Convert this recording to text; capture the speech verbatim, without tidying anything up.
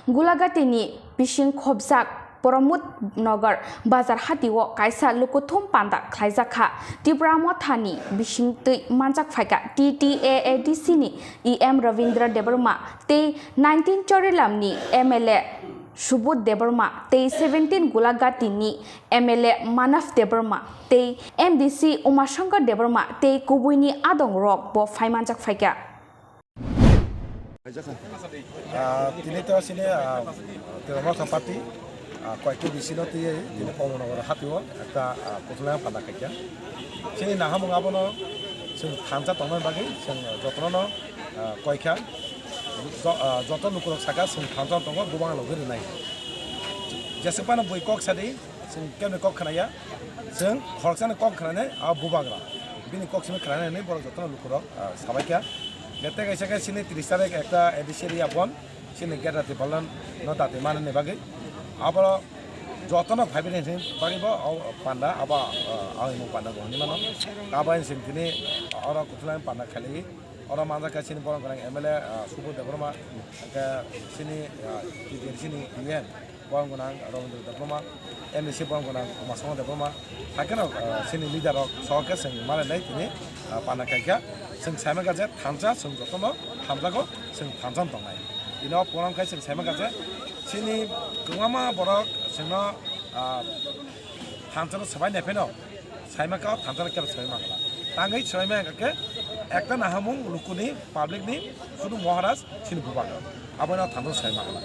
Gulagati ni bising khobjak Pramod Nagar bazar hati o kaisa lukuthum panda khlaijak kha. Tipra Motha ni bising twi manjak phaikha T T A A D C ni E M Ravindra Debbarma tei nineteen Chorilam ni M L A Subodh Debbarma tei seventeen Gulagati ni M L A Manav Debbarma tei M D C Umashankar Debbarma tei kubui ni adong rok bo phai manjak phaikha. Ah, tini to sini ah, Tripura Motha Party ah, koyekti bisino tiyei tini Kamalnagar hatio ekta ah, kuthulai panda khaikha. Sini nahamung abono chwng thansa tongmani bagwi chwng jotono ah, koikha. Jo- ah, Joto lukurok saka chwng thansa tongo bubang logi rwnai. Jesuk phano bui kok sadi chwng kemni kok khnaya, chwng khoroksani kok khnanai a bubagra. Bini kok simi khnanai hinwi borok jotono lukurok ah, sabaikha. Bete kaisa khe sini tris tarik ekta A D C area bon sini geta tipalan no dati manani bagwi. Aboro jotono phaibini hinwi bagwi bo o panda abo ah, ang imung panda bo hinwi mano. Abo sing tini oro kuthulani panda khailai. Oro manjak kha sini borok gwnang M L A ah, Subodh Debbarma, hwnkhe sini ah, T D R C ni U N borok gwnang Rabindra Debbarma, M D C borok gwnang Umashankar Debbarma, hakhe no ah, sini leader rok sohor khe chwng malainai tini ah, panda khaikha. Chwng saimankha je thansa chwng jotono hamjago chwng thansa tongnai. Tini o program khai chwng saimankha je sini kwbangma borok chwngno ah, thansa no swbai nai pheno. Saima kao thansa kebo swbai mangla. Tangwi swbai mangka khe ekta nahamung lukuni public ni sunu Maharaj sini bubagra. Abono thansa swbai mangla.